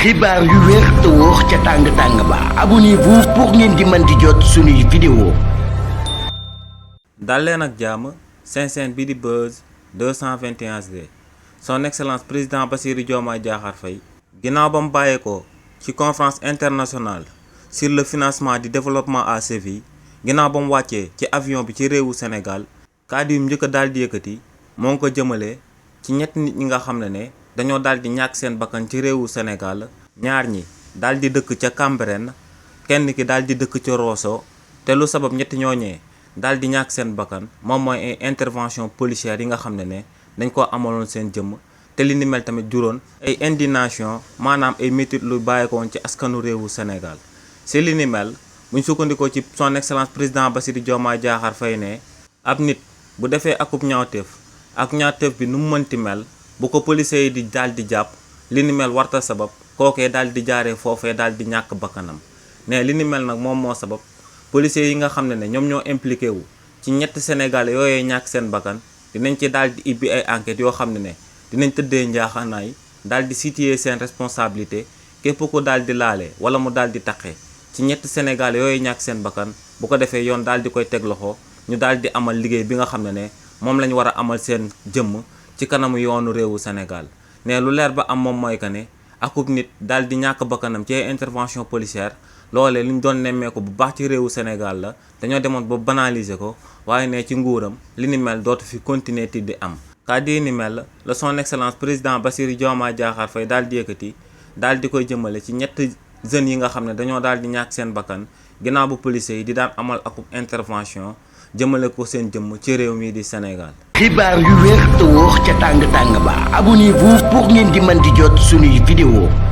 xibaar yu wér te wóor ca tàng ba abonnez-vous pour ngeen di mën di jot suñuy vidéo. dal leen ak jàmm seen chaîne bi di Buzz 221 son excellence président Bassirou Diomaye Diakhar Faye ginnaaw ba mu bàyyeekoo ci conférence internationale sur le financement du développement à Séville ginnaaw ba mu wàccee ci avion bi ci réewu Sénégal kàddu yu njëkk a daal di yëkkati moo ngi ko jëmale ci ñetti nit ñi nga xam ne dañoo daal di ñàkk seen bakkan ci réewu Sénégal ñaar ñi daal di dëkk ca Cambérène kenn ki daal di dëkk ca Rosso te lu sabab ñetti ñooñee daal di ñàkk seen bakkan moom mooy ay intervention policière yi nga xam ne dañ ko amaloon seen jëmm te li ni mel tamit juróon ay indignation maanaam ay métit lu bàyyikoon ci askanu réewu Sénégal si li ni mel buñ sukkandikoo ci son excellence président Bassirou Diomaye Diakhar Faye ne ab nit bu defee akub ñaawteef ak ñaawteef bi nu mu mënti mel bu ko policiers yi di daal di jàpp li ni mel warta sabab kookee daal di jaaree foofee daal di ñàkk bakkanam ne li ni mel nag moom moo sabab policiers yi nga xam ne ñoom ñoo impliqué wu ci ñetti Sénégalais yooyee ñàkk seen bakkan dinañ ci daal di ibbi ay enquêtes yoo xam ne dinañ tëddee njaaxanaay daal di situer seen responsabilité képp ko daal di laale wala mu daal di taqe ci ñetti Sénégalais yooyee ñàkk seen bakkan bu ko defee yoon daal di koy teg loxo ñu daal di amal liggéey bi nga xam ne moom lañ war a amal seen jëmm ci kanamu yoonu réewu Sénégal ne lu leer ba am moom mooy que ne akub nit daal di ñàkk bakkanam ci intervention policière loolee li ñu doon nemmeeku bu baax ci réewu Sénégal la dañoo demoon ba banaliser ko waaye ne ci nguuram li ni mel dootu fi continuer ti di am kàddu yi ni mel la son excellence président Bassirou Diomaye Diakhar Faye daal di yëkkati daal di koy jëmale ci ñetti jeunes yi nga xam ne dañoo daal di ñàkk seen bakkan ginnaaw bu policiers yi di daan amal akub intervention jëmale ko seen jëmm ci réew mi di Sénégal. xibaar yu wér te wóor ca tàng ba abonnez-vous pour ngeen di mën di jot suñuy vidéo.